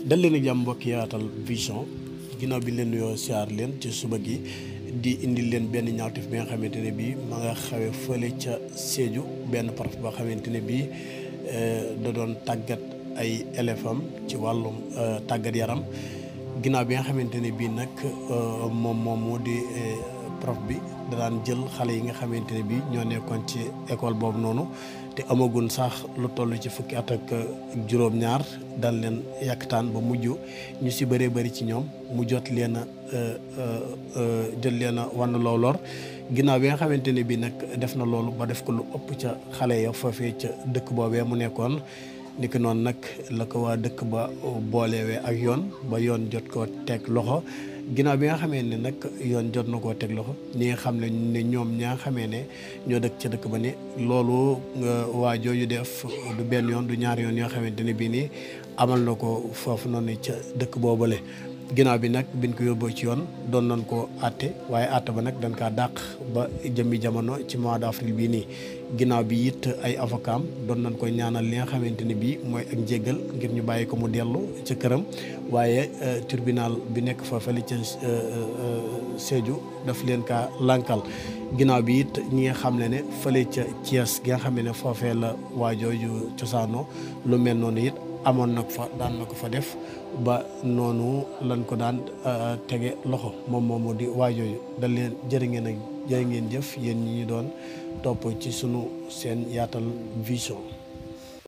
dal leen ak jàmm mbokki Yaatal Vision ginnaaw bi leen nuyoo siyaar leen ci suba gi di indil leen benn ñaawteef bi nga xamante ne bii ma nga xawe fële ca Sédhiou benn prof boo xamante ne bii da doon tàggat ay élèves am ci wàllum tàggat yaram ginnaaw bi nga xamante ne bii nag moom moo di prof bi da daan jël xale yi nga xamante ne bii ñoo nekkoon ci école boobu noonu te amagun sax lu toll ci fukki at ak juróom-ñaar dal leen yàkkataan ba mujj ñu si bëree bëri ci ñoom mu jot leen a jot leen a wan lor ginnaaw bi nga xamante ne bii nag def na loolu ba def ko lu ëpp ca xale ya foofee ca dëkk boobee mu nekkoon. niki noonu nag la ko waa dëkk ba boolewee ak yoon ba yoon jot koo teg loxo ginnaaw bi nga xamee ne nag yoon jot na koo teg loxo ñi nga xam ne ñoom ñaa xamee ne ñoo dëkk ca dëkk ba ni loolu waa jooju def du benn yoon du ñaar yoon yoo xamante ne bii nii amal na ko foofu noonu ca dëkk boobale. ginnaaw bi nag biñ ko yóbboo ci yoon doon nañ ko àtte waaye àtte ba nag dañ kaa dàq ba jëmmi jamono ci mois d'avril bii nii ginnaaw bi it ay avocat am doon nañ ko ñaanal li nga xamante ne bii mooy ak njéggal ngir ñu bàyyi ko mu dellu ca këram waaye tribunal bi nekk foofale ca Sédhiou daf leen kaa lànkal ginnaaw bi it ñi nga xam ne fële ca Thiès gi nga xam ne foofee la waajooju cosaanoo lu mel noonu it amoon nag fa daan na ko fa def ba noonu lañ ko daan tege loxo moom di waajooju dal leen jërë ngeen jëf yéen ñi ñu doon topp ci sunu seen Yaatal Vision.